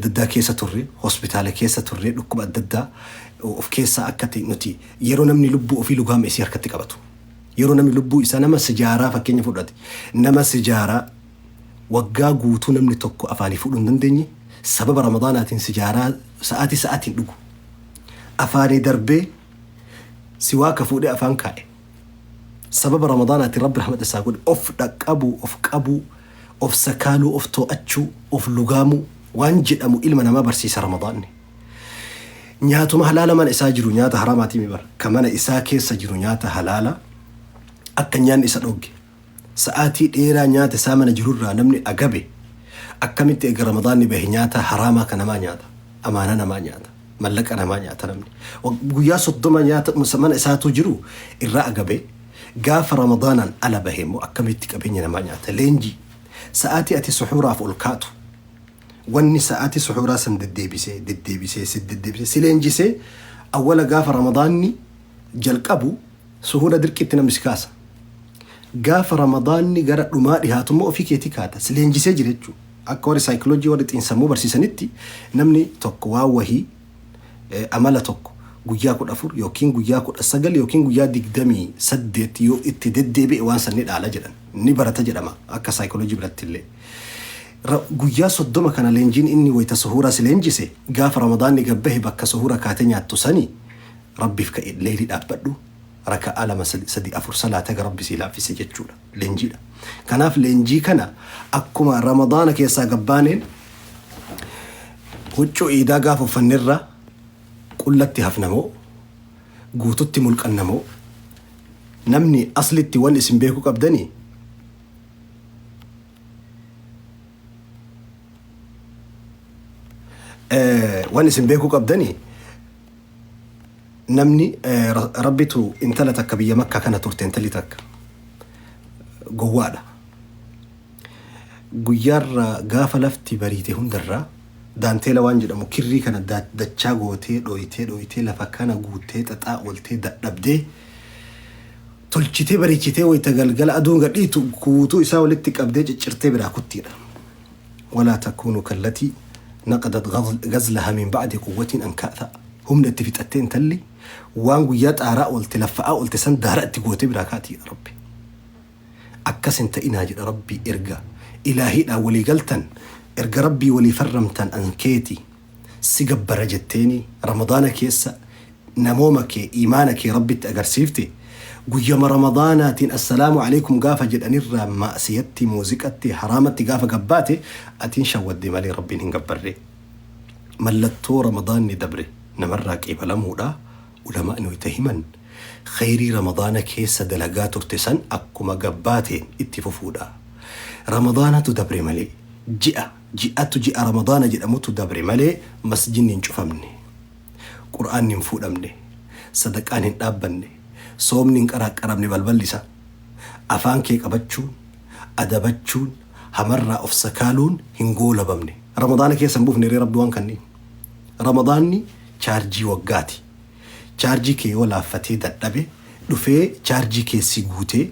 Adda addaa keessa turre, hospitaala keessa turre, dhukkuba adda addaa of keessaa akka ta'e nuti yeroo namni lubbuu ofii lugaama isii harkatti qabatu. Yeroo namni lubbuu isaa nama sijaaraa fakkeenya fudhate, nama sijaaraa waggaa guutuu namni tokko afaanii fuudhuu hin dandeenye sababa Ramadaanaatiin sijaaraa sa'aatii sa'aatiin dhugu. Afaanii darbee siwaaka fuudhee afaan kaa'e. Sababa Ramadaanaatiin Rabbi rahmata isaa godhe. Of dhaqqabuu, of qabuu, of sakaaluu, of too'achuu, of lugaamuu waan jedhamu ilma namaa barsiisa Ramadaanni. Nyaatuma halaala mana isaa jiru, nyaata haraamaatii mi bara. Ka mana isaa keessa jiru nyaata halaala akka nyaanni isa dhoogge. Sa'aatii dheeraa nyaata isaa mana jirurraa namni agabe akkamitti eega Ramadaanni bahe nyaata haraamaa ka namaa nyaata. Amaanaa namaa nyaata. Mallaqa namaa nyaata namni. Guyyaa 30 nyaata mana isaatuu jiru irraa agabe gaafa Ramadaanaan ala bahe immoo akkamitti qabeenya namaa nyaata. Leenjii. Sa'aatii ati suhuuraaf ol kaatu wanni sa'aatii suhuuraa san deddeebisee deddeebisee si deddeebisee si leenjisee awwala gaafa Ramadaanni jalqabu suhuura dirqitti namni si kaasa. Gaafa Ramadaanni gara dhumaa dhihaatu immoo ofii keetii kaata. Si leenjisee jira jechuudha. Akka warri saayikoloojii, warri xiinsammuu barsiisanitti, namni tokko waan wahii, amala tokko guyyaa 14 yookiin guyyaa 19 yookiin guyyaa 28 yoo itti deddeebi'e waan san ni dhaala jedhan. Ni barata jedhama akka saayikoloojii biratti illee. Guyyaa 30 kana leenjiin inni wayita suhuuraa si leenjise, gaafa Ramadaanni gad bahe bakka suhuura kaatee nyaattu sani Rabbiif ka'i, leeylii dhaabbadhu, raka'aa lama sadi afur salaati haga Rabbi sii laaffise jechuudha. Leenjiidha. Kanaaf leenjii kana akkuma Ramadaana keessaa gad baaneen huccuu iidaa gaafa uffannerra qullatti hafnamoo guututti mulqannamoo? Namni aslitti wan isin beekuu qabdanii wan isin beekuu qabdanii namni Rabbitu intala takka biyya Makkaa kana turte, intalli takka gowwaadha. Guyyaarraa gaafa lafti bariite hundarraa daanteela waan jedhamu kirrii kana dachaa gootee dhooytee dhooytee lafa kana guuttee xaxaa ooltee dadhabdee tolchitee bareechitee wayita galgala aduun gadhiitu guutuu isaa walitti qabdee ciccirtee biraa kuttiidha. Walaa takuunu kallatii naqadat gazlaha min ba'di quwwatin ankaatha. Humna itti fixattee intalli waan guyyaa xaaraa oolte, laffa'aa oolte san daara itti gootee biraa kaati jedha Rabbi. Akkas hin ta'inaa jedha Rabbi. Erga ilaahiidhaan walii galtan, erga Rabbii walii farramtan, an keeti si gabbara jetteeni Ramadaana keessa namooma kee, iimaana kee Rabbitti agarsiifte, guyyama Ramadaanaatiin assalaamu aleykum gaafa jedhanirraa ma'siyatti, muuziqatti, haraamatti gaafa gabbaate atiin shawwadde malee Rabbiin hin gabbarre. Mallattoo Ramadaanni dabre namarraa qeebalamuudha ulamaa'ni wayta himan, kheyrii Ramadaana keessa dalagaa turte san akkuma gabbaateen itti fufuudha. Ramadaanatu dabre malee, ji'a ji'atu ji'a Ramadaana jedhamutu dabre malee masjinni hin cufamne. Qur'aanni hin fuudhamne. Sadaqaan hin dhaabbanne. Soomni hin qaraaqqaramne balballi isaa. Afaan kee qabachuun, adabachuun, hamarraa of sakaaluun hin goolabamne. Ramadaana keessa hin buufne ree Rabbi waan kanniin? Ramadaanni chaarjii waggaati. Chaarjii kee yoo laaffatee dadhabe dhufee chaarjii kee si guutee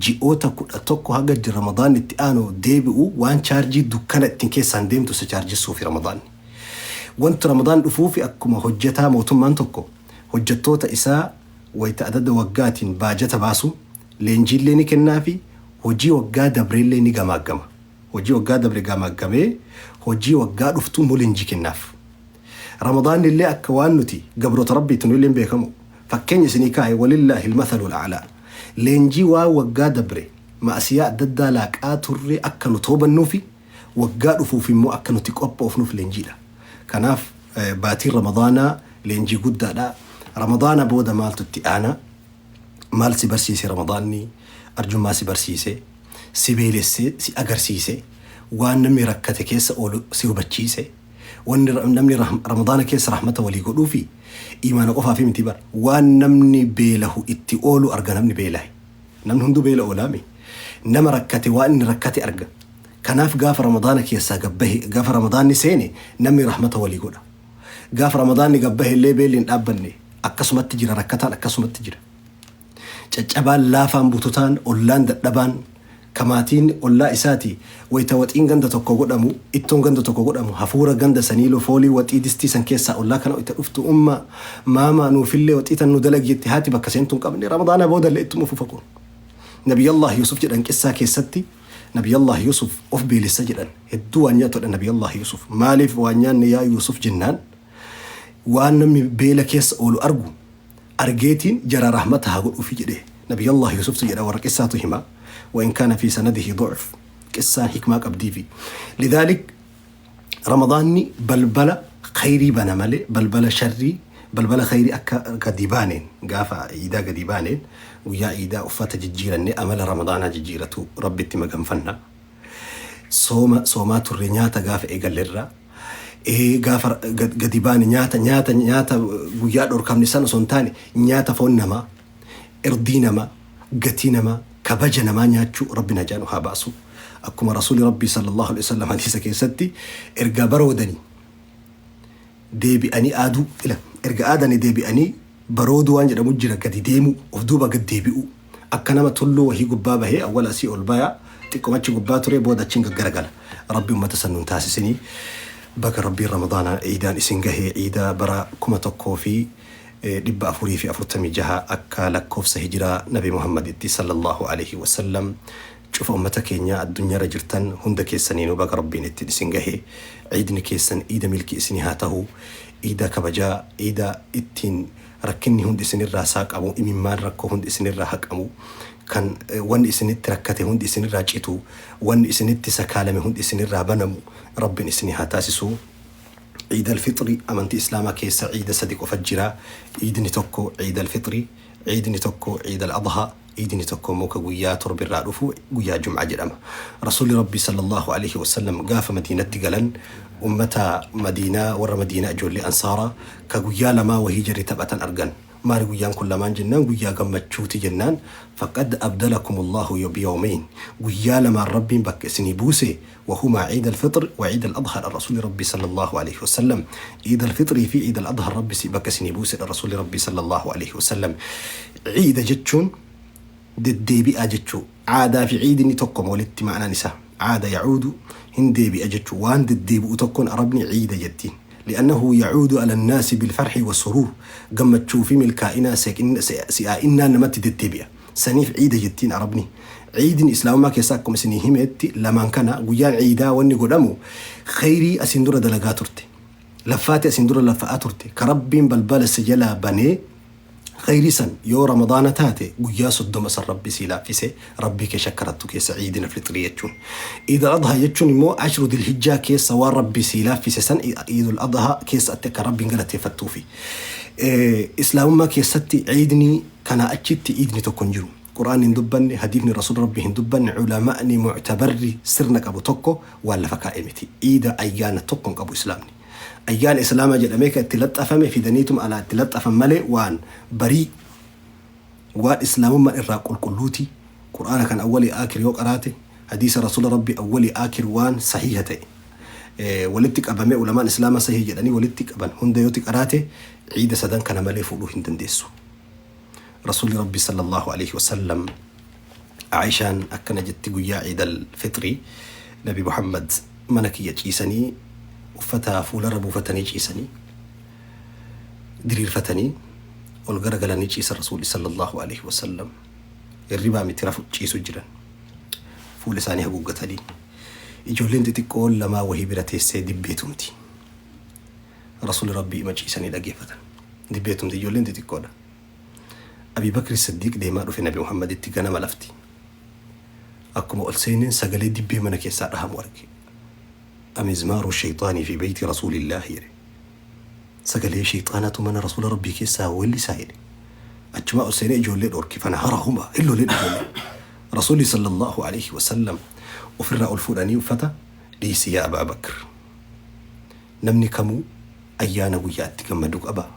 ji'oota 11 haga Ramadaanni itti aanu deebi'u waan chaarjii dukkana ittiin keessaan deemtu si chaarjessuufi Ramadaanni. Wanti Ramadaan dhufuufi akkuma hojjetaa mootummaan tokko hojjettoota isaa wayita adada waggaatiin baajata baasu leenjiillee ni kennaafi, hojii waggaa dabreellee ni gamaaggama. Hojii waggaa dabre gamaaggamee hojii waggaa dhuftuu immoo leenjii kennaaf. Ramadaanni illee akka waan nuti gabroota Rabbiitti nu illeen beekamu. Fakkeenya isinii kaa'e, walillaahi al-mathalul a'laa. Leenjii waan waggaa dabre ma'asiyaa adda addaa laaqaa turre akka nu toobannuufi waggaa dhufuuf immoo akka nuti qophoofnuuf leenjiidha. Kanaaf baatiin Ramadaanaa leenjii guddaadha. Ramadaana booda maaltu itti aana? Maal si barsiise Ramadaanni? Arjummaa si barsiise, si beelessee si agarsiise, waan namni rakkate keessa oolu si hubachiise. Wanni namni Ramadaana keessa rahmata walii godhuufi iimaana qofaafi miti bar. Waan namni beelahu itti oolu arga namni beelahe. Namni hunduu beela oolaami. Nama rakkate waan inni rakkate arga. Kanaaf gaafa Ramadaana keessaa gad bahe, gaafa Ramadaanni seene namni rahmata walii godha. Gaafa Ramadaanni gad bahe illee beelli hin dhaabbanne, akkasumatti jira, rakkataan akkasumatti jira. Caccabaan, laafaan, bututaan, ollaan dadhabaan, Ka maatiin ollaa isaati wayta waxiin ganda tokko godhamu, ittoon ganda tokko godhamu, hafuura ganda sanii foolii waxii distii san keessaa ollaa kana wayta dhuftu, "Umma, maama, nuufillee waxii tan nu dalagi," jette haati bakka seentu hin qabne. Ramadaana boodallee ittuma fufa kun. Nabiyallah Yusuf jedhan qissaa keessatti, Nabiyallah Yusuf of beelessa jedhan, hedduu waan nyaatudha Nabiyallah Yusuf. Maaliif waan nyaanne yaa Yusuf jennaan, waan namni beela keessa oolu argu argeetiin jara rahmata haa godhuufi jedhe. Nabiyallah Yusuftu jedha, warra qissaatu hima. وإن كان في سنده ضعف, qissaan hikmaa qabdiifi. لذلك Ramadaanni balbala khayrii bana malee balbala sharrii, balbala khayrii akka gadi baaneen, gaafa iidaa gadi baaneen, guyyaa iidaa uffata jijjiirannee amala Ramadaanaa jijjiiratu Rabbitti maganfanna. Sooma soomaa turre, nyaata gaafa eegallerraa gaafa gadi baane, nyaata nyaata nyaata guyyaa dhorkamne san osoo hin taane, nyaata foon namaa, irdii namaa, gatii namaa, kabaja namaa nyaachuu Rabbi najaa nu haa baasu. Akkuma Rasuuli Rabbii صلى الله عليه وسلم hadiisa keessatti, erga baroodanii deebi'anii aaduu ila, erga aadanii deebi'anii barooduu waan jedhamu jira, gadi deemuu, of duuba gad deebi'uu, akka nama tulluu wahii gubbaa bahee awwala asii ol bayaa, xiqqomachi gubbaa ture, booda achiin gaggaragala. Rabbi ummata san nun taasisinii. Baga Rabbiin Ramadaana iidaan isin gahee. Iidaa bara 1446 akka lakkoofsa hijiraa Nabi Muhammaditti صلى الله عليه وسلم, cufa ummata keenya addunyaarra jirtan hunda keessaniinuu baga Rabbiin ittiin isin gahee. Ciidni keessan iida milki isinii haa tahu, iida kabajaa, iida ittiin rakkinni hundi isinirraa saaqamu, imimmaan rakkoo hundi isinirraa haqamu, kan wanni isinitti rakkate hundi isinirraa citu, wanni isinitti sakaalame hundi isinirraa banamu Rabbiin isinii haa taasisu. Ciid Alfixri, amantii Islaamaa keessa ciida sadi qofa jira. Ciidni tokko Ciid Alfixri, ciidni tokko Ciid Al Adhaa, ciidni tokko immoo ka guyyaa torbirraa dhufu guyyaa Jum'a jedhama. Rasuulli Rabbii صلى الله عليه وسلم gaafa Madiinatti galan, ummata Madiinaa, warra Madiinaa, ijoollee Ansaaraa ka guyyaa lamaa wahii jarri taphatan argan. Maali guyyaan kun lamaan jennaan, guyyaa gammachuuti jennaan, فقد أبدلكم الله بيومين, guyyaa lamaan Rabbiin bakka isinii buuse, وهما عيد الفطر وعيد الأضحى. الرسول ربي صلى الله عليه وسلم عيد الفطر في عيد الأضحى ربي bakka isinii buuse الرسول ربي صلى الله عليه وسلم. Ciida jechuun deddeebi'aa jechuu. Caadaa fi ciidni tokkoma walitti ma'anaan isaa. عاد يعود, hin deebi'a jechuu. Waan deddeebi'u tokkoon Arabni ciida jettiin. لأنه يعود على الناس بالفرح والسرور, gammachuu fi milkaa'inaa, si'aa'innaa namatti deddeebi'a. Saniif ciida jettiin Arabni. Ciidin Islaamummaa keessaa akkuma isinii himetti lamaan kana. Guyyaan ciidaa wanni godhamu khayrii asin dura dalagaa turte, laffaati asin dura laffa'aa turte, ka Rabbiin balbala si jalaa banee, khayrii san yoo Ramadaana taate guyyaa 30 san Rabbi sii laaffise, Rabbii kee shakkarattu keessa Ciidina Fixrii jechuun. Iidul Adhaa jechuun immoo 10 Dilhijjaa keessa waan Rabbi sii laaffise san Iidul Adhaa keessa atti akka Rabbiin galateeffattuufi. Islaamummaa keessatti ciidni kanaa achitti ciidni tokko hin jiru. Qur'aanni hin dubbanne, hadiifni Rasuul Rabbi hin dubbanne, culamaa'ni muctabarri sirna qabu tokko waan lafa kaa'e miti. Ciida ayyaana tokko hin qabu Islaamni. Ayyaana Islaamaa jedhamee kan itti laxxafame fidaniituma alaa itti laxxafan malee, waan barii, waan Islaamummaan irraa qulqulluuti. Qur'aana kan awwalii aakir yoo qaraate, hadiisa Rasuula Rabbi awwalii aakir waan sahiha ta'e walitti qabamee ulamaan Islaamaa sahih jedhanii walitti qaban hunda yooti qaraate, ciida sadan kana malee fuudhuu hin dandeessu. Rasuulli Rabbi صلى الله عليه وسلم, Aishaan akkana jetti, guyyaa Ciidal Fixrii Nabi Muhammad mana kiyya ciisanii, uffata fuularra buufatanii ciisanii, diriirfatanii ol garagalanii ciisan. Rasuulli صلى الله عليه وسلم hirribaa miti, rafu, ciisu jiran. Fuula isaanii haguuggatanii, ijoolleen xixiqqoon lamaa wahii bira teessee dibbeetumti. Rasuulli Rabbii ima ciisanii dhageeffatan, dibbeetumti, ijoolleen xixiqqoodha. Abii Bakri Siddiiq deemaa dhufe Nabi Muhammaditti ganama lafti. Akkuma ol seeneen sagalee dibbee mana keessaa dhahamu arge. "أمزمار الشيطان في بيت رسول الله," jedhe. "Sagalee shayxaanatu mana Rasuula Rabbii keessaa weellisaa," jedhe. Achumaa ol seenee ijoollee dhorke. فنهرهما, illooleen ijoollee. Rasuulli صلى الله عليه وسلم ofirraa ol fuudhanii uffata, "Dhiisi yaa Abaa Bakr. Namni kamuu ayyaana guyyaatti gammadu qaba.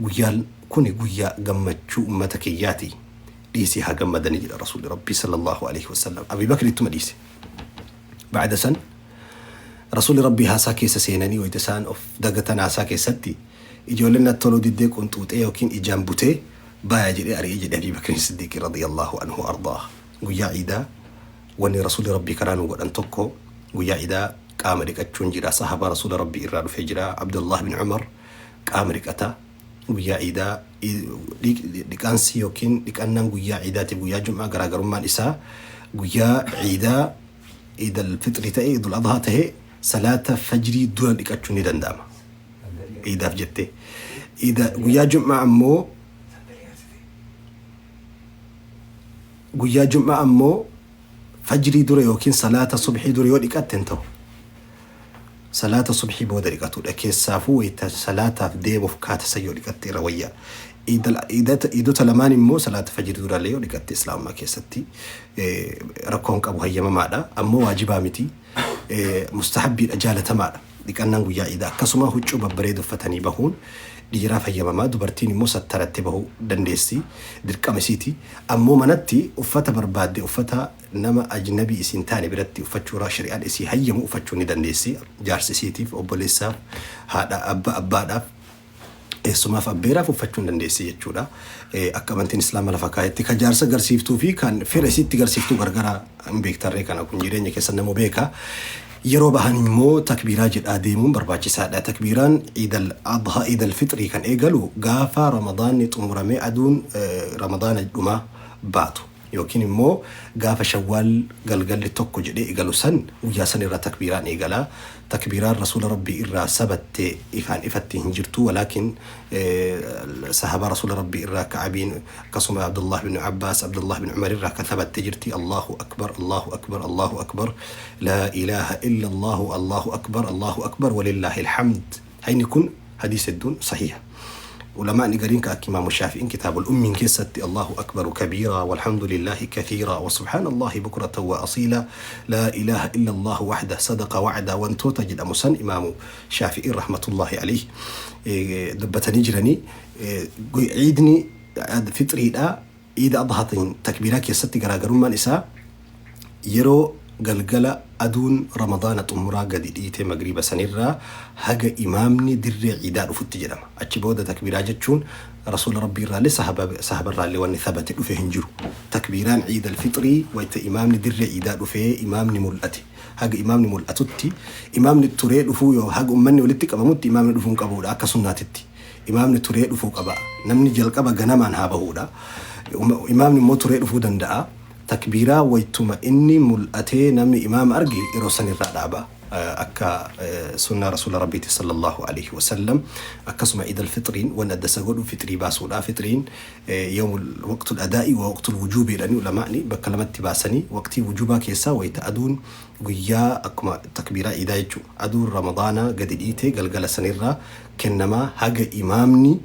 Guyyaan kuni guyyaa gammachuu ummata kiyyaati. Dhiisii haa gammadanii," jedha Rasuulli Rabbii صلى الله عليه وسلم. Abii Bakr ittuma dhiise. Bacda san Rasuulli Rabbii haasaa keessa seenanii, wayita isaan of dagatan haasaa keessatti, ijoolleen natti toluu diddee qunxuuxee yookiin ijaan butee baya jedhee ari'ee jedhe Abii Bakrin Siddiiqi رضي الله عنه أرضاه. Guyyaa ciidaa Wanni Rasuulli Rabbii karaa nu godhan tokko guyyaa idaa qaama dhiqachuun jira. Sahabaa Rasuula Rabbii irraa dhufee jira. Abdullah bin Umar qaama dhiqata. Guyyaa idaa dhiqaansi yookiin dhiqannaan guyyaa iidaatiif guyyaa jum'aa garaagarummaan isaa guyyaa iidaa iidal fixrii ta'e idul adhaa ta'e salaata fajrii dura dhiqachuun ni danda'ama. Iidaaf jettee. Iida guyyaa jum'aa ammoo guyyaa jum'aa ammoo fajrii dura yookiin salaata subhii dura yoo dhiqatte hin ta'u. Salaata subhii booda dhiqatudha. Keessaafuu wayita salaataaf deemuuf kaata san yoo dhiqatte irra wayya. Iidota lamaan immoo salaata fajrii durallee yoo dhiqatte islaamummaa keessatti rakkoo hin qabu hayyamamaadha. Ammoo waajibaa miti. Mustahabbiidha jaalatamaadha. Dhiqannaan guyyaa iidaa akkasuma huccuu babbareedu uffatanii bahuun dhiiraaf hayyamamaa dubartiin immoo sattarattee bahuu dandeessi dirqama isiiti. Ammoo manatti uffata barbaadde uffata nama ajnabii isiin taane biratti uffachuuraa shari'aan isii hayyamu uffachuu ni dandeessi. Jaarsa isiitiif, obboleessaaf, haadha, abba, abbaadhaaf, eessumaaf abbeeraaf uffachuu ni dandeessi jechuudha. Akka amantiin Islaama lafa kaayetti kan jaarsa garsiiftuu fi kan fira isiitti garsiiftuu gargara hin beektarree kana kun jireenya keessa namu beeka. Yeroo bahan immoo takbiiraa jedhaa deemuun barbaachisaadha. Takbiiraan Iidal Adhaa Iidal Fixrii kan eegalu gaafa Ramadaanni xumuramee aduun Ramadaana dhumaa baatu. Yookiin immoo gaafa Shawwaal galgalli tokko jedhee egalu san guyyaa san irraa takbiiraan eegala. Takbiiraan Rasuula Rabbii irraa sabatte ifaan ifatti hin jirtu walaakin sahaabaa Rasuula Rabbii irraa Ka'abiin akkasuma Abdullah bin Abbaas Abdullah bin Umar irraa ka sabatte jirti. Allahu akbar Allahu akbar Allahu akbar laa ilaaha illa Allahu Allahu akbar Allahu akbar walillaahi alhamd. Hayni kun hadiis hedduun sahiha. Ulamaa'ni gariin ka akka Imaamu Shaafi'iin kitaabul Ummiin keessatti Allahu akbaru kabiiraa walhamdulillaahi kathiiraa wa subhaanallaahi bukratan wa asiilaa laa ilaaha illallahu wahda sadaqa wa'da wantoota jedhamu san Imaamu Shaafi'iin rahmatullaahi alayhi dubbatanii jiranii ciidni fixriidha iida adhaatiin takbiiraa keessatti garaagarummaan isaa yeroo galgala aduun Ramadaana xumuraa gadi dhiite magriiba sanirraa haga imaamni dirree ciidaa dhufutti jedhama. Achi booda takbiiraa jechuun Rasuula Rabbii irraallee sahabarraallee wanni thabate dhufe hin jiru. Takbiiraan ciidal fixrii wayta imaamni dirree ciidaa dhufee imaamni mul'ate. Haga imaamni mul'atutti imaamni turee dhufuu yoo haga ummanni walitti qabamutti imaamni dhufuu hin qabuudha akka sunnaatitti. Imaamni turee dhufuu qaba. Namni jalqaba ganamaan haa bahuudha. Imaamni immoo turee dhufuu danda'a. Takbiiraa waytuma inni mul'atee namni imaama arge yeroo san irraa dhaaba. Akka sunnaa Rasuula Rabbiiti sallallahu alaihi wasallam. Akkasuma Iid al-Fixriin wanni adda isa godhu fixrii baasuudha. Fixriin yawmul waqtul adaa'i wa waqtul wujuubi jedhanii ulamaa'ni bakka lamatti baasanii waqtii wujuubaa keessaa wayta aduun guyyaa akkuma takbiiraa iidaa jechuudha. Aduun Ramadaana gadi dhiite galgala sanirraa kennamaa haga imaamni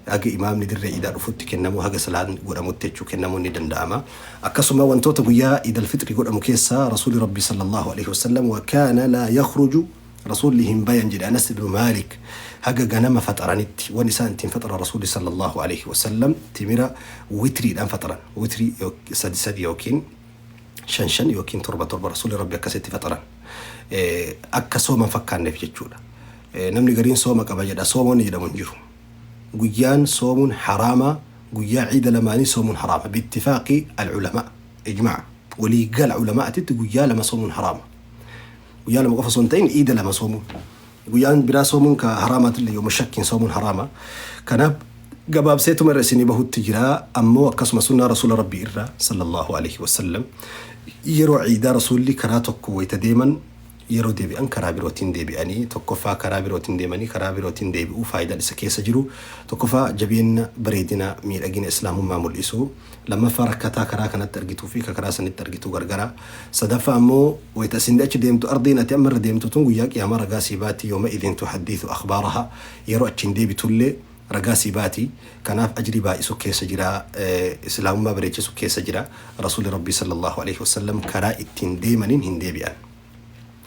haga imaamni dirree iidaa dhufutti kennamuu haga salaan godhamutti jechuu kennamuun ni danda'ama. Akkasuma wantoota guyyaa iidal fixrii godhamu keessaa Rasuulli Rabbii sallallahu alaihi wasallam wa kaana laa yakhruju Rasuulli hin bayan jedhe Anas ibn Maalik haga ganama faxaranitti wan isaan ittiin faxaran Rasuulli sallallahu alaihi wasallam timira witriidhaan faxaran witrii sadi sadi yookiin shan shan yookiin torba torba Rasuulli Rabbi akkasitti faxaran akka sooma hin fakkaanneef jechuudha. Namni gariin sooma qaba jedha sooma wanni jedhamu hin jiru. Guyyaan soomuun haraama guyyaa ciida lamaanii soomuun haraama biittifaaqi al-ulamaa ijmaa walii gala ulamaatitti guyyaa lama soomuun haraama. Guyyaa lama qofa osoo hin ta'in iida lama soomuun. Guyyaan biraa soomuun ka haraamaatillee yooma shakkiin soomuun haraama. Kanaaf gabaabseetuma irra isinii bahutti jira ammoo akkasuma sunnaa rasuula rabbii irraa sallallahu alaihi wasallam yeroo ciidaa rasuulli karaa tokko wayita deeman yeroo deebi'an karaa birootiin deebi'anii tokkoffaa karaa birootiin deemanii karaa birootiin deebi'uu faayidaan isa keessa jiru tokkoffaa jabeenna bareedina miidhagina islaamummaa mul'isu lammaffaa rakkataa karaa kanatti argituu fi ka karaa sanitti argituu gargara sadaffaa ammoo wayita isin achi deemtu ardiin ati amma irra deemtu tun guyyaa qiyaamaa ragaa sii baati yooma idin tuhaddiithu akhbaaraha yeroo achiin deebitullee ragaa sii baati kanaaf ajrii baay'isu keessa jira islaamummaa bareechisu keessa jira rasuuli rabbii sallallahu alaihi wasallam karaa ittiin deemaniin hin deebi'an.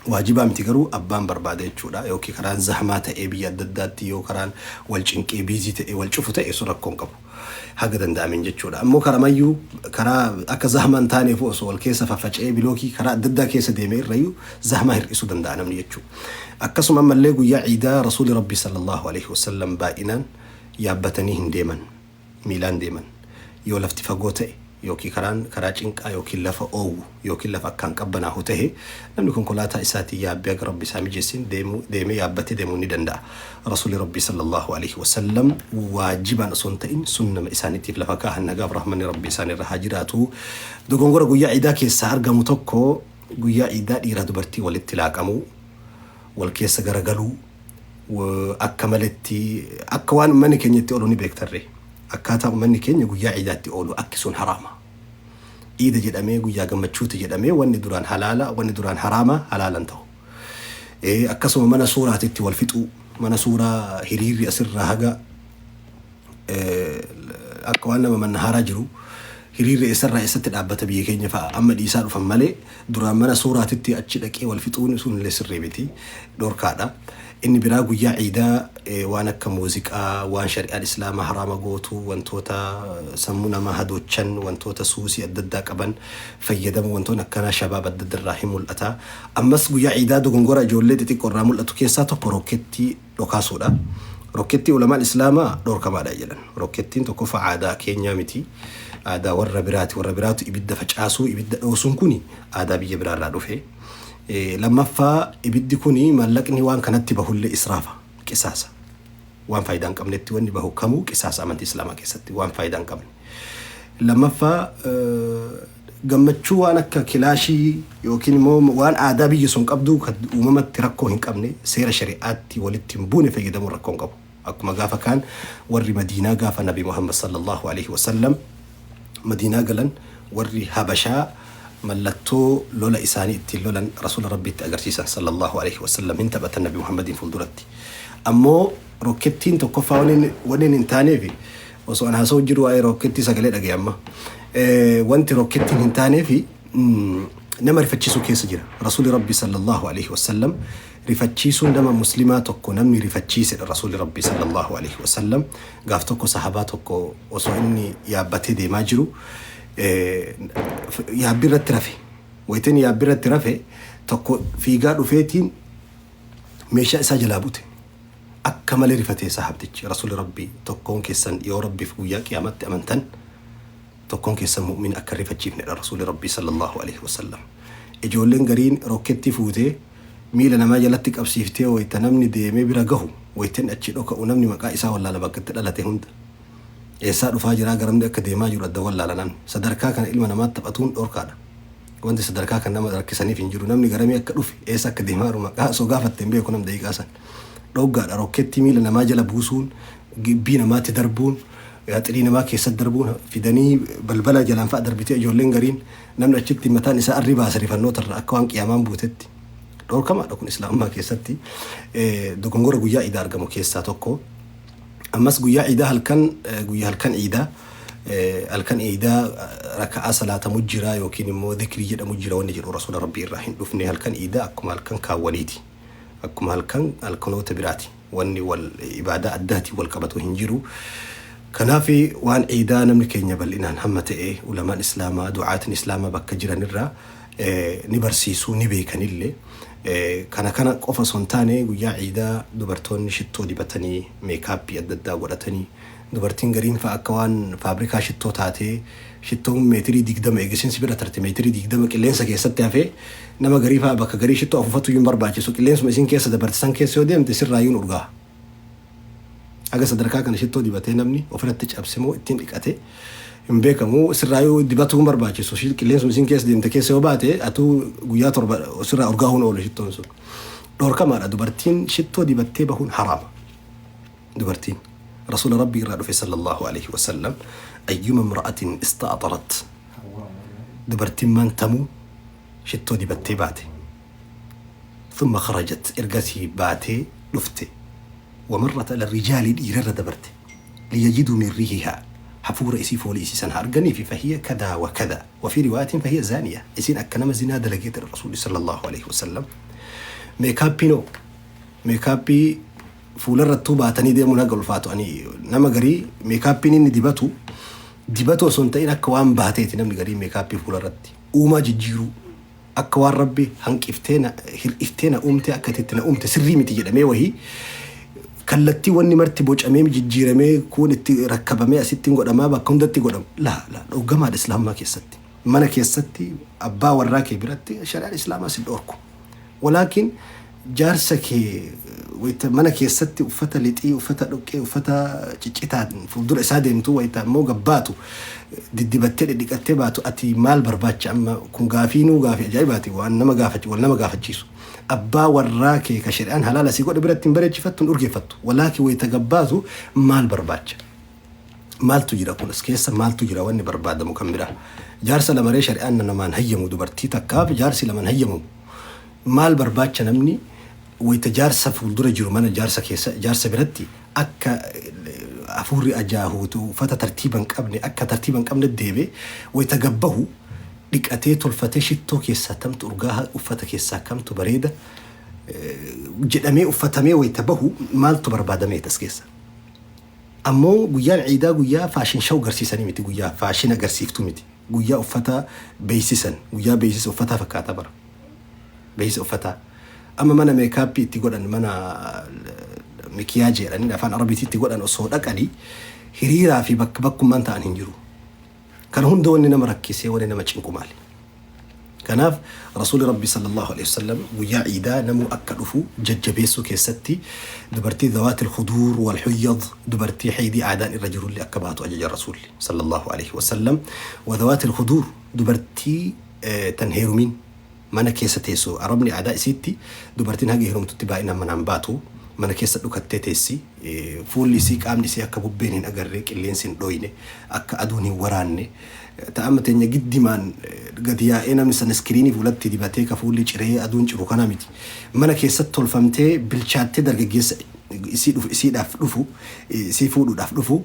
Waajibaa miti garuu abbaan barbaade jechuudha. Yookiin karaan zahmaa ta'ee biyya adda addaatti yoo karaan wal cinqee biizii ta'e wal cufu ta'e sun rakkoo hin qabu. Haga danda'ameen jechuudha. Ammoo karamayyuu karaa akka zahmaa hin taaneef osoo wal keessa faffaca'ee bilookii karaa adda addaa keessa deeme irrayyuu zahmaa hir'isuu danda'a namni jechuudha. Akkasuma ammallee guyyaa ciidaa Rasuuli Rabbii sallallahu alaihi wasallam baay'inaan yaabbatanii hin deeman. Miilaan deeman. Yoo lafti fagoo ta'e yookiin karaan karaa cinqaa yookiin lafa oowwu yookiin lafa akkaan qabbanaahu tahe namni konkolaataa isaatiin yaabbee haga Rabbi isaa mijeessin deemuu deemee yaabbatee deemuu ni danda'a. Rasuulli Rabbii sallallaahu aleyhi wasallam waajibaan osoo hin ta'in sunnama isaaniitiif lafa kaahan nagaaf rahmanni Rabbii isaan irra haa jiraatu. Dogongora guyyaa iidaa keessaa argamu tokko guyyaa iidaa dhiiraa dubartii walitti laaqamuu, wal keessa garagaluu, akka maletti akka waan ummanni keenya itti oolu ni beektarree. Akkaataa ummanni keenya guyyaa iidaa itti oolu akki sun haraama. Iida jedhamee guyyaa gammachuuti jedhamee wanni duraan halaala wanni duraan haraama halaala hin tahu. Akkasuma mana suuraatitti wal fixuu mana suuraa hiriirri asirraa haga akka waan nama mannahaaraa jiru hiriirri eessarraa eessatti dhaabbata biyya keenya fa'a amma dhiisaa dhufan malee duraan mana suuraatitti achi dhaqee wal fixuun sun illee sirrii miti dhorkaadha. Inni biraa guyyaa ciidaa waan akka muuziqaa, waan shari'aan islaamaa haraama gootu, wantoota sammuu namaa hadoochan, wantoota suusii adda addaa qaban fayyadamuu wantoonni akkanaa shabaaba adda adda irraa hin mul'ata. Ammas guyyaa ciidaa dogongora ijoollee xixiqqoo irraa mul'atu keessaa tokko rookkeettii dhokaasuudha. Rookkeettii ulamaan islaamaa dhorkamaadha jedhan. Rookkeettiin tokkoffaa aadaa keenyaa miti. Aadaa warra biraati. Warra biraatu ibidda facaasuu, ibidda dhoosuun kuni aadaa biyya biraarraa dhufe. Lammaffaa ibiddi kuni maallaqni waan kanatti bahullee israafa, qisaasa. Waan faayidaa hin qabnetti wanni bahu kamuu qisaasa amantii Islaamaa keessatti waan faayidaa hin qabne. Lammaffaa gammachuu waan akka kilaashii yookiin immoo waan aadaa biyyi sun qabdu kan uumamatti rakkoo hin qabne seera shari'aatti walitti hin buune fayyadamuun rakkoo hin qabu. Akkuma gaafa kaan warri Madiinaa gaafa Nabi Muhammad sallallahu alaihi wasallam Madiinaa galan warri Habashaa mallattoo lola isaanii ittiin lolan Rasuula Rabbiitti agarsiisan sallallaahu aleyhi wasallam hin taphatan Nabi Muhammadiin fuulduratti. Ammoo rokkettiin tokkoffaa wanni hin taaneefi osoo an haasa'u jiru waa'ee rokkettii sagalee dhagaye amma. Wanti rokkettiin hin taaneefi nama rifachiisuu keessa jira. Rasuulli Rabbii sallallaahu aleyhi wasallam rifachiisuun nama muslimaa tokko namni rifachiisedha Rasuulli Rabbii sallallaahu aleyhi wasallam gaaf tokko sahabaa tokko osoo inni yaabbatee deemaa jiru yaabbii irratti rafe. Wayita inni yaabbii irratti rafe tokko fiigaa dhufeetiin meeshaa isaa jalaa bute. Akka malee rifatee sahabtichi Rasuulli Rabbii tokkoon keessan yoo Rabbiif guyyaa qiyaamatti amantan tokkoon keessan mu'mina akka hin rifachiifnedha Rasuulli Rabbii sallallahu alaihi wasallam. Ijoolleen gariin rookkeettii fuutee miila namaa jalatti qabsiiftee wayita namni deemee bira gahu wayita inni achii dhoka'u namni maqaa isaa wallaala bakka itti dhalate hunda. Eessaa dhufaa jiraa garamni akka deemaa jiru adda wallaala namni. Sadarkaa kana ilma namaatti taphatuun dhorkaadha. Wanti sadarkaa kan nama rakkisaniif hin jiru. Namni garamii akka dhufe eessa akka deemaa jiru maqaa osoo gaafatte hin beeku nam daqiiqaa san. Dhoggaadha rookkeettii miila namaa jala buusuun gibbii namaatti darbuun xirii namaa keessatti darbuun fidanii balbala jalaan fa'a darbitee ijoolleen gariin namni achitti mataan isaa arrii baasa rifannoota irraa akka waan qiyaamaan buutetti. Dhorkamaadha kun islaamummaa keessatti dogongora guyyaa idaa argamu keessaa tokko. Ammas guyyaa iidaa halkan guyyaa halkan iidaa halkan iidaa raka'aa salaatamu jira yookiin immoo dhikrii jedhamu jira wanni jedhu rasuula rabbii irraa hin dhufne halkan iidaa akkuma halkan kaawwaniiti. Akkuma halkan halkanoota biraati. Wanni wal ibaadaa addaatiin wal qabatu hin jiru. Kanaaf waan iidaa namni keenya bal'inaan hamma ta'e ulamaan islaamaa du'aatiin islaamaa bakka jiranirraa ni barsiisu ni beekanillee. Kana kana qofa osoo hin taane guyyaa ciidaa dubartoonni shittoo dibatanii meekaappii adda addaa godhatanii dubartiin gariin fa'a akka waan faabrikaa shittoo taatee shittoon meetirii 20 eegisiin si bira tarte meetirii 20 qilleensa keessatti hafee nama garii fa'a bakka garii shittoo afuufatu iyyuu hin barbaachisu qilleensuma isiin keessa dabarte san keessa yoo deemte sirraayyuu hin urgaa'a. Haga sadarkaa kana shittoo dibatee namni ofirratti cabse moo ittiin dhiqate hin beekamu. Sirraayuu dibatuu hin barbaachisu. Qilleensuma isiin keessa deemte keessa yoo baate atuu guyyaa torba sirraa urgaahuun oolu shittoon sun. Dhorkamaadha dubartiin shittoo dibattee bahuun haraama. Dubartiin Rasuula Rabbii irraa dhufe sallallahu alaihi wasallam ayyuma imra'atin ista'xarat dubartiin maan tamuu shittoo dibattee baate. Thumma kharajat ergasii baatee dhufte. Wamarrat ala rijaali dhiirarra dabarte. Liyajiduu min riihihaa hafuura isii foolii isii san haa arganiifi fahiya kadaa wa kadaa wa fii riwaayatin fahiya zaaniya isiin akka nama zinaa dalageetidha Rasuulli sallallahu aleyhi wasallam. Meekaappiin hoo? Meekaappii fuularrattuu baatanii deemuun haga ulfaatu ani nama garii meekaappiin inni dibatu dibatu osoo hin ta'in akka waan baateeti namni garii meekaappii fuularratti uumaa jijjiiruu Akka waan Rabbi hanqiftee na hir'iftee na uumtee akka itti na uumte sirrii miti jedhamee wahii Kallattii wanni marti bocamee jijjiiramee kun itti rakkabamee asitti godhamaa bakka hundatti godhamu. Laa laa, dhoggamaadha islaamummaa keessatti. Mana keessatti abbaa warraa kee biratti shari'aan islaamaa si dhorku. Walaakin jaarsa kee wayita mana keessatti uffata lixii, uffata dhoqqee, uffata ciccitaan fuuldura isaa deemtu, wayita immoo gabbaatu diddibattee dhidhiqattee baatu, ati maal barbaacha? Amma kun gaafiinuu gaafii ajaa'ibaati, waan nama gaafachi wal nama gaafachiisu. Abbaa warraa kee ka shari'aan halaala si godhe biratti hin bareechifattu, hin urgeeffattu. Walaakin wayita gabbaatu maal barbaacha? Maaltu jira kun as keessa? Maaltu jira wanni barbaadamu kan biraa? Jaarsa lamaree shari'aan namaan hayyamu, dubartii takkaaf jaarsi laman hayyamamu. Maal barbaacha namni wayita jaarsa fuuldura jiru, mana jaarsa keessa, jaarsa biratti akka hafuurri ajaahuutu, uffata tartiiba hin qabne, akka tartiiba hin qabne deebe, wayita gabbahu dhiqatee tolfatee, shittoo keessaa kamtu urgaaha, uffata keessaa kamtu bareeda jedhamee uffatamee wayita bahu maaltu barbaadamee as keessa? Ammoo guyyaan ciidaa guyyaa fashion show agarsiisanii miti, guyyaa fashion agarsiiftuu miti, guyyaa uffata beeksisan, guyyaa beeksisa uffataa fakkaata bara. Beeksisa uffataa. Amma mana makeup itti godhan, mana mikiyaajii jedhanii afaan Arabiitti itti godhan osoo dhaqanii hiriiraa fi bakka bakkummaan ta'an hin jiru. Kana hunda wanni nama rakkisee, wanni nama cinqu maali? Kanaaf Rasuulli Rabbi sallallahu alaihi wasallam guyyaa ciidaa namuu akka dhufu jajjabeessuu keessatti dubartii ذوات الخدور والحيض, dubartii haydii aadaan irra jirullee akka baatu ajaja Rasuulli sallallahu alaihi wasallam. وذوات الخدور, dubartii tan heerumin mana keessa teessu. Arabni aadaa isiitti dubartiin haga heerumtutti baay'inaan manaan baatu, mana keessa dhukattee teessi. Fuulli isii, qaamni isii akka bubbeen hin agarree, qilleensi hin dhoyne, akka aduun hin waraanne. Ta'ama teenya giddimaan gadi yaa'ee namni sunscreen fuulatti dibatee ka fuulli ciree aduun ciru kana miti. Mana keessatti tolfamtee bilchaattee dargaggeessa isii dhufu, isiidhaaf dhufu, isii fuudhuudhaaf dhufu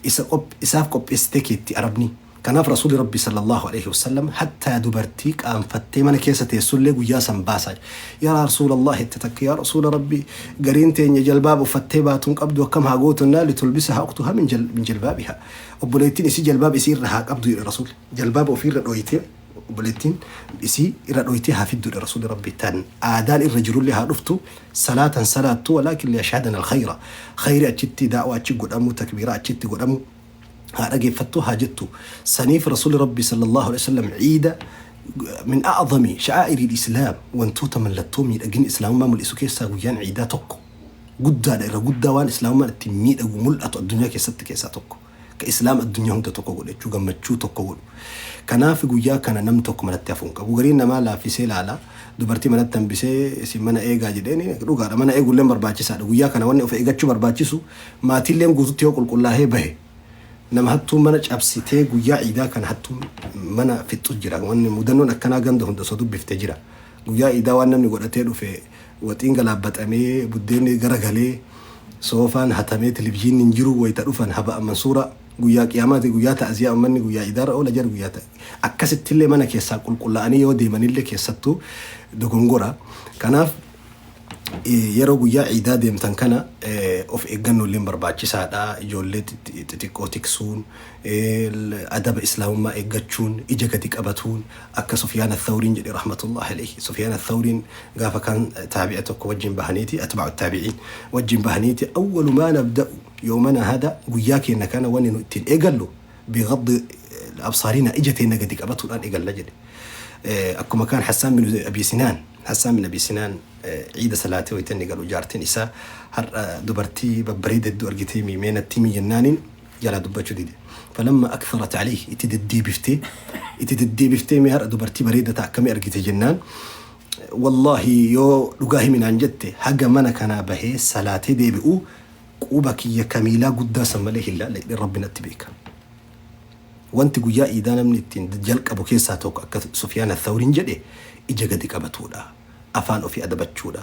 isa isaaf qopheessitee keetti Arabni. Kanaaf Rasuulli Rabbi sallallahu alaihi wasallam hattaa dubartii qaanfattee mana keessa teessullee guyyaa san baasaa. Yaa Rasuulallah itti takka, yaa Rasuula Rabbi, gariin teenya jalbaaba uffattee baatuun qabdu, akkam haa gootunnaa? لتلبسها أختها من جلبابها, obboleettiin isii jalbaaba isii irra haa qabdu jedhe Rasuulli. Jalbaaba ofiirra dhoyitee, obboleettiin isii irra dhoyitee haa fidduudha Rasuulli Rabbi. Tan aadaan irra jirullee haa dhuftu, salaatan salaattu, ولكن ليشهدن الخير, khayri achitti daa'waa achi godhamu, takbiiraa achitti godhamu haa dhageeffattu haa jettu. Saniif Rasuulli Rabbi sallallahu alaihi wasallam ciida من أعظم شعائر الإسلام, wantoota mallattoo miidhagina islaamummaa mul'isu keessaa guyyaan ciidaa tokko guddaadha. Irra guddaa waan islaamummaan ittiin miidhagu mul'atu addunyaa keessatti keessaa tokko, ka islaam addunyaa hunda tokko godhu jechuu, gammachuu tokko godhu. Kanaaf guyyaa kana namni tokko manatti hafuu hin qabu. Gariin namaa laaffisee ilaala, dubartii manatti hambisee isin mana eegaa jedheen. Dhugaadha, mana eeguulleen barbaachisaadha. Guyyaa kana wanni of eeggachuu barbaachisu, maatiilleen guututti yoo qulqullaa'ee bahe, nama hattuun mana cabsitee guyyaa ciidaa kana hattuun mana fixxu jira. Wanni mudannoon akkanaa ganda hunda osoo dubbiftee jira. Guyyaa ciidaa waan namni godhatee dhufe, waxiin galaabbaxamee, buddeenni garagalee, soofaan hatamee, televizyiinni hin jiru. Wayita dhufan haba mansuura. Guyyaa qiyaamaati, guyyaa ta'aziyaa, ummanni guyyaa iidaarra oola jira. Guyyaa akkasittillee mana keessaa qulqullaa'anii yoo deemanillee keessattuu dogongora. Kanaaf yeroo guyyaa ciidaa deemtan kana of eeggannoo illee barbaachisaadha. Ijoollee xixiqqoo tiksuun, adaba islaamummaa eeggachuun, ija gadi qabatuun, akka Sufyaan Athawriin jedhe رحمة الله عليه. Sufyaan Athawriin gaafa kan taabi'a tokko wajjin bahaniiti, أتباع التابعين wajjin bahaniiti, أول ما نبدأ يومنا هذا, guyyaa keenya kana wanni nu ittiin eegallu, بغض أبصارنا, ija teenya gadi qabatuudhaan eegalla jedhe. Akkuma kaan Hassaan bin Abi Sinaan, Hassaan bin Abi Sinaan ciida salaatee wayita inni galu, jaartiin isaa har'a dubartii babbareeda hedduu argitee miimeenatti jennaaniin jalaa dubbachuu dide. فلما أكثرت عليه, itti deddeebiftee itti deddeebiftee, mee har'a dubartii bareeda ta'a akkamii argite jennaan, wallaahi yoo dhugaa himinaan jette, haga mana kanaa bahee salaatee deebi'u quba kiyya kamiilaa guddaa san malee hin laalle, Rabbi natti beeka. Wanti guyyaa iidaa namni ittiin jalqabu keessaa tokko, akka Sufyaan Athawriin jedhe, ija gadi qabatuudha. Afaan ofii adabachuudha.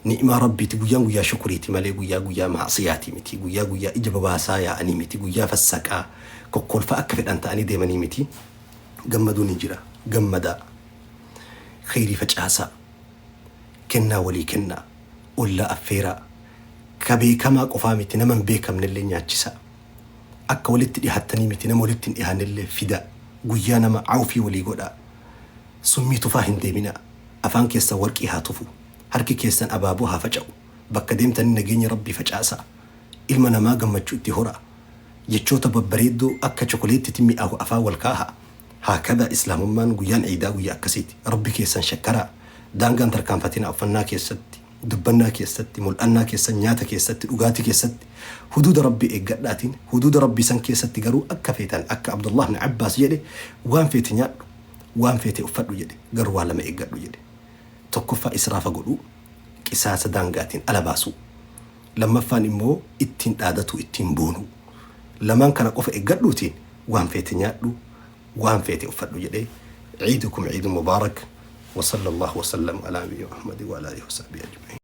Ni'imaa Rabbiiti, guyyaan guyyaa shukuriiti malee guyyaa guyyaa maasiyaati miti. Guyyaa guyyaa ija babaasaa yaa'anii miti. Guyyaa fassaqaa kokkolfaa akka fedhan ta'anii deemanii miti. Gammaduun ni jira. Gammadaa. Khayrii facaasaa. Kennaa walii kennaa. Ollaa affeeraa. Ka beekamaa qofaa miti, nama hin beekamnellee nyaachisaa. Akka walitti dhihaattanii miti, nama walitti hin dhihaannellee fidaa. Guyyaa nama awfii walii godhaa. Summii tufaa hin deeminaa. Afaan keessan warqii haa tufu. Harki keessan abaaboo haa faca'u. Bakka deemtanii nageenya Rabbii facaasaa. Ilma namaa gammachuu itti horaa. Jechoota babbareeddoo akka chokoleettitti mi'aahu afaan wal kaahaa. Haakada Islaamummaan guyyaan Ciidaa guyyaa akkasiiti. Rabbi keessan shakkaraa. Daangaan tarkaanfatinaa uffannaa keessatti, dubbannaa keessatti, mul'annaa keessan, nyaata keessatti, dhugaatii keessatti. Huduuda Rabbii eeggadhaatiin, huduuda Rabbii san keessatti garuu akka feetan akka Abdullah ibn Abbaas jedhe waan feete nyaadhu, waan feete uffadhu jedhe garuu waa lama eeggadhu jedhe. Tokkoffaa israafa godhuu, qisaasa daangaatiin ala baasuu. Lammaffaan immoo ittiin dhaadatuu, ittiin boonuu. Lamaan kana qofa eeggadhuutiin waan feete nyaadhu, waan feete uffadhu jedhe. Ciidukum ciidun mubaarak wa sallallahu wa sallam ala nabiyyi Muhammad wa ala alihi wa sahbihi ajma'in.